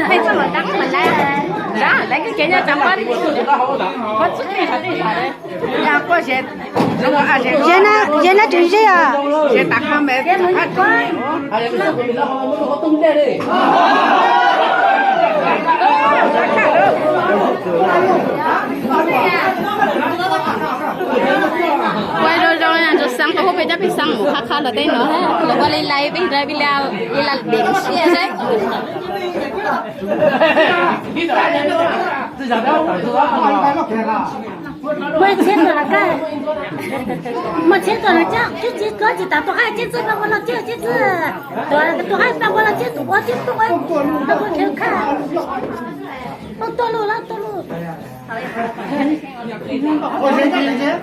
Peb txoj los tau mas lawv, lawv koj kev nyob tsam pob, pob txwb nej qhov twg. Yog koj ze, ze na, ze na tseem ze os. Ze tas kho me. Ua zoo zoo, ntsuag xeeb koj hub peb cov pej xeeb mus qhab qhab los tej no, los ua li lais peb nrog peb li, li lais deem siab saib. Muaj txhiab tuaj los kaj, muaj txhiab tuaj los coj, tsis tsis tuaj tsis tas tus qaib tsis txwj pab ua los coj tsis txwj, tus qaib pab ua los coj tus ua tsis tuaj, tus ua khaj khaj. Tuaj lug los tuaj lug. Ces txhawj.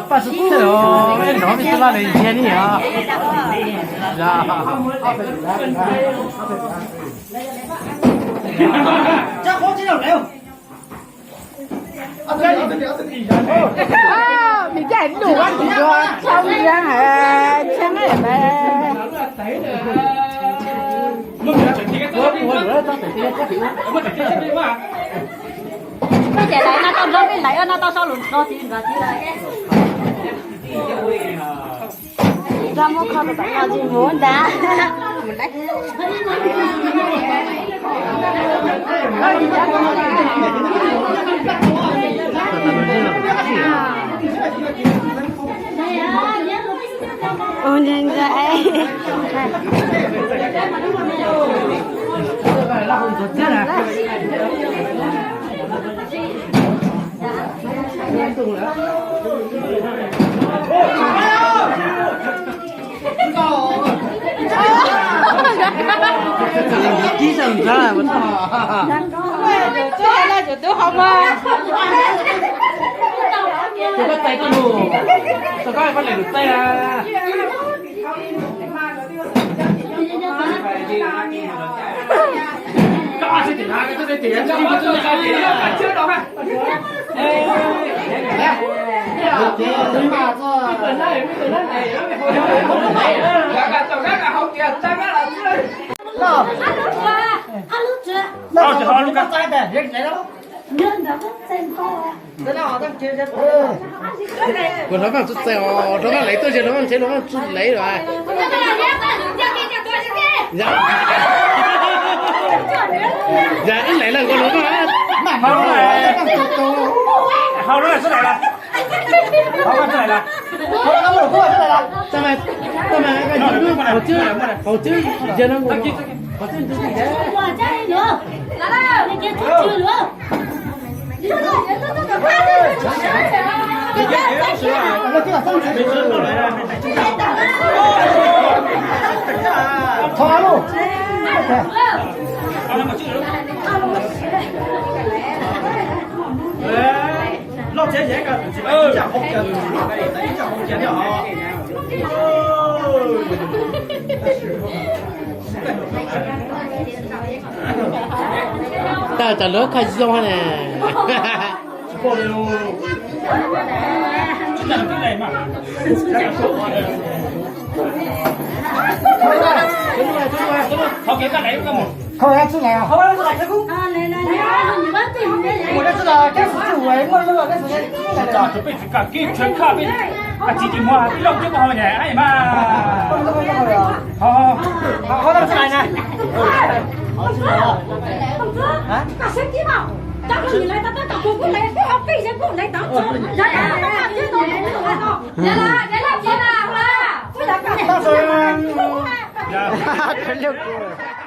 Paj xub txhawj os, nrov me txhua laj li ntsia ni os. Mi caj num tshau li heev mas. Peb ces lawv noj tau nrog peb lawv noj tau sau lus no txiv nkawd txiv lawm. Nrog muab kho tus tom no tsis mus ntag. Ua li ntawd. Tus koj txais koj lus, tus koj koj lem lus txaij na. Kuv hlob Vaj txuj txeeg os, hlob Vaj laiv tuaj ze hlob Vaj ntshe hlob Vaj txuj laiv lawm. Yog ib laiv lawm kuv hlob Vaj. Hauv lub txuj laiv lawm. Tau mas, tau mas, qhov twg yog no, qhov twg ntxim ntxim. Tawm tam lawv khaj zoo ne. Yog lawm, yog lawm, yog lawm, yog lawm.